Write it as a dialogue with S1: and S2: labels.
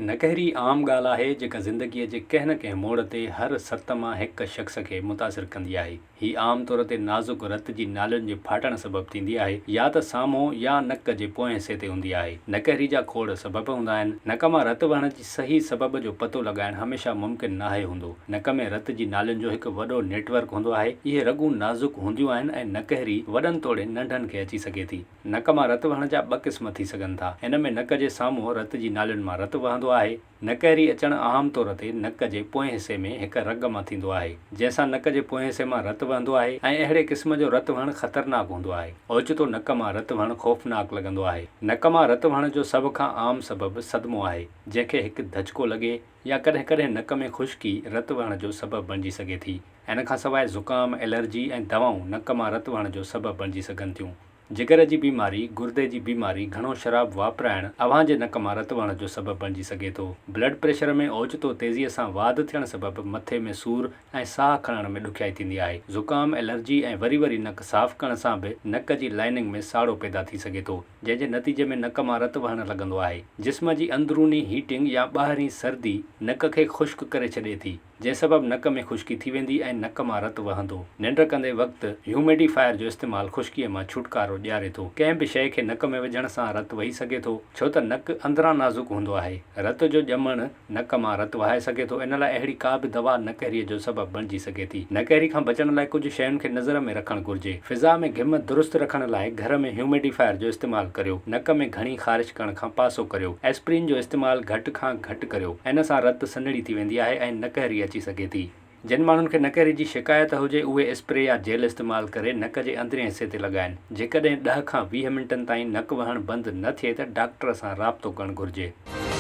S1: نڪهري عام ڳالهه آهي جيڪا زندگيء جي ڪنهن نه ڪنهن موڙ تي هر ست مان هڪ شخص کي متاثر ڪندي آهي. هي عام طور تي نازڪ رت جي نالين جي ڦاٽڻ سبب ٿيندي آهي يا ته سامهون يا نڪ جي پوئين حصي تي هوندي آهي. نڪهري جا کوڙ سبب هوندا آهن. نڪ مان رت وهڻ جي صحيح سبب جو پتو لڳائڻ هميشه ممڪن ناهي هوندو. نڪ ۾ رت جي نالين جو هڪ وڏو نيٽ ورڪ هوندو آهي. اهي رڳون نازڪ هونديون آهن ۽ نڪهري وڏن توڙي ننڍن کي اچي سگهي ٿي. نڪ مان رت وهڻ جا ٻه قسم ٿي سگهن ٿا. ان ۾ نڪ جي سامهون رت جي نالين مان رت وهندو آهي. نڪهري اچڻ عام طور تي نڪ جي پوئين حصي ۾ هڪ رڳ مان ٿيندو آهي، جنهن سان نڪ جي پوئين حصي مان رت وهندو آهي ۽ اهڙي قسم جو رت وهڻ خطرناڪ هوندو آهي. اوچتو نڪ مان رت وهڻ خوفناڪ لڳندو آهي. نڪ مان رت وهڻ جو سڀ کان عام سبب صدمو آهي، جنهن کي هڪ ڌچڪو لڳي يا ڪڏهن ڪڏهن نڪ ۾ خشڪي رت وهڻ جو سبب بڻجي سگهي ٿي. ان کان سواء زڪام، الرجي ۽ دوائون نڪ مان رت وهڻ جو سبب بڻجي سگهن ٿيون. جگر جي بيماري، گردي جي بيماري، گهڻو شراب واپرائڻ اوهان جي نڪ مان رت وهڻ جو سبب بڻجي سگهي ٿو. بلڊ پريشر ۾ اوچتو تيزيء سان واڌ ٿيڻ سبب مٿي ۾ سور ۽ ساهه کڻڻ ۾ ڏکيائي ٿيندي آهي. زڪام، الرجي ۽ وري وري نڪ صاف ڪرڻ سان به نڪ جي لائننگ ۾ ساڙو پيدا ٿي سگهي ٿو، جنهن جي نتيجي ۾ نڪ مان رت وهڻ لڳندو آهي. جسم جي اندروني هيٽنگ يا ٻاهرين سردي نڪ کي خشڪ ڪري ڇڏي ٿي. جنهن سبب نڪ ۾ خشڪي ٿي ويندي ۽ نڪ مان رت وهندو. ننڊ ڪندي وقت هيوميڊيفائر جو استعمال خشڪيء مان ڇوٽڪارو ڏياري ٿو. ڪنهن به شيء کي نڪ ۾ وجهڻ سان رت وهي سگهي ٿو، ڇو ته نڪ اندران نازڪ هوندو آهي. رت جو ڄمڻ نڪ مان رت وهائي سگهي ٿو، ان لاء اهڙي ڪا به دوا نڪهريء جو سبب بڻجي سگهي ٿي. نڪهري کان بچڻ لاء ڪجهه شين کي نظر ۾ رکڻ گهرجي. فضا ۾ گهم درست رکڻ لاء گهر ۾ هيوميڊيفائر جو استعمال ڪريو. نڪ ۾ گهڻي خارش ڪرڻ کان پاسو ڪريو. ايسپرين جو استعمال گهٽ کان گهٽ ڪريو. ان سان رت سنهڙي ٿي ويندي آهي ۽ نڪهري اچي سگهي ٿي. جن ماڻهن کي نڪهري جي شڪايت هجي اهي اسپري يا جيل استعمال ڪري نڪ جي اندرين حصي تي لڳائن. جيڪڏهن ڏهه کان 20 منٽن تائين نڪ وهڻ بند نه ٿئي ته ڊاڪٽر سان رابطو ڪرڻ گهرجي.